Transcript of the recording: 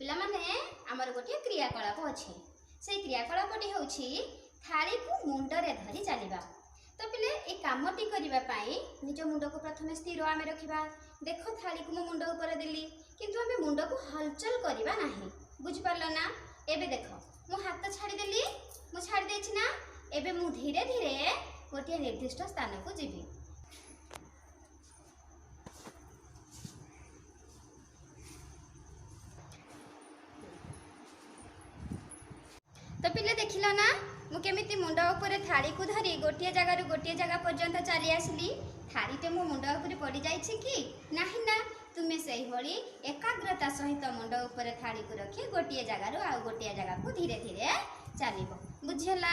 ପିଲାମାନେ, ଆମର ଗୋଟିଏ କ୍ରିୟାକଳାପ ଅଛି। ସେଇ କ୍ରିୟାକଳାପଟି ହେଉଛି ଥାଳିକୁ ମୁଣ୍ଡରେ ଧରି ଚାଲିବା। ତ ପିଲେ, ଏ କାମଟି କରିବା ପାଇଁ ନିଜ ମୁଣ୍ଡକୁ ପ୍ରଥମେ ସ୍ଥିର ଆମେ ରଖିବା। ଦେଖ, ଥାଳିକୁ ମୁଁ ମୁଣ୍ଡ ଉପରେ ଦେଲି, କିନ୍ତୁ ଆମେ ମୁଣ୍ଡକୁ ହଲଚଲ କରିବା ନାହିଁ। ବୁଝିପାରିଲ ନା? ଏବେ ଦେଖ, ମୁଁ ହାତ ଛାଡ଼ିଦେଲି। ମୁଁ ଛାଡ଼ି ଦେଇଛି ନା? ଏବେ ମୁଁ ଧୀରେ ଧୀରେ ଗୋଟିଏ ନିର୍ଦ୍ଦିଷ୍ଟ ସ୍ଥାନକୁ ଯିବି। ତ ପିଲେ, ଦେଖିଲ ନା ମୁଁ କେମିତି ମୁଣ୍ଡ ଉପରେ ଥାଳିକୁ ଧରି ଗୋଟିଏ ଜାଗାରୁ ଗୋଟିଏ ଜାଗା ପର୍ଯ୍ୟନ୍ତ ଚାଲି ଆସିଲି? ଥାଳିଟେ ମୋ ମୁଣ୍ଡ ଉପରେ ପଡ଼ିଯାଇଛି କି? ନାହିଁ ନା? ତୁମେ ସେଇଭଳି ଏକାଗ୍ରତା ସହିତ ମୁଣ୍ଡ ଉପରେ ଥାଳିକୁ ରଖି ଗୋଟିଏ ଜାଗାରୁ ଆଉ ଗୋଟିଏ ଜାଗାକୁ ଧୀରେ ଧୀରେ ଚାଲିବ। ବୁଝିହେଲା?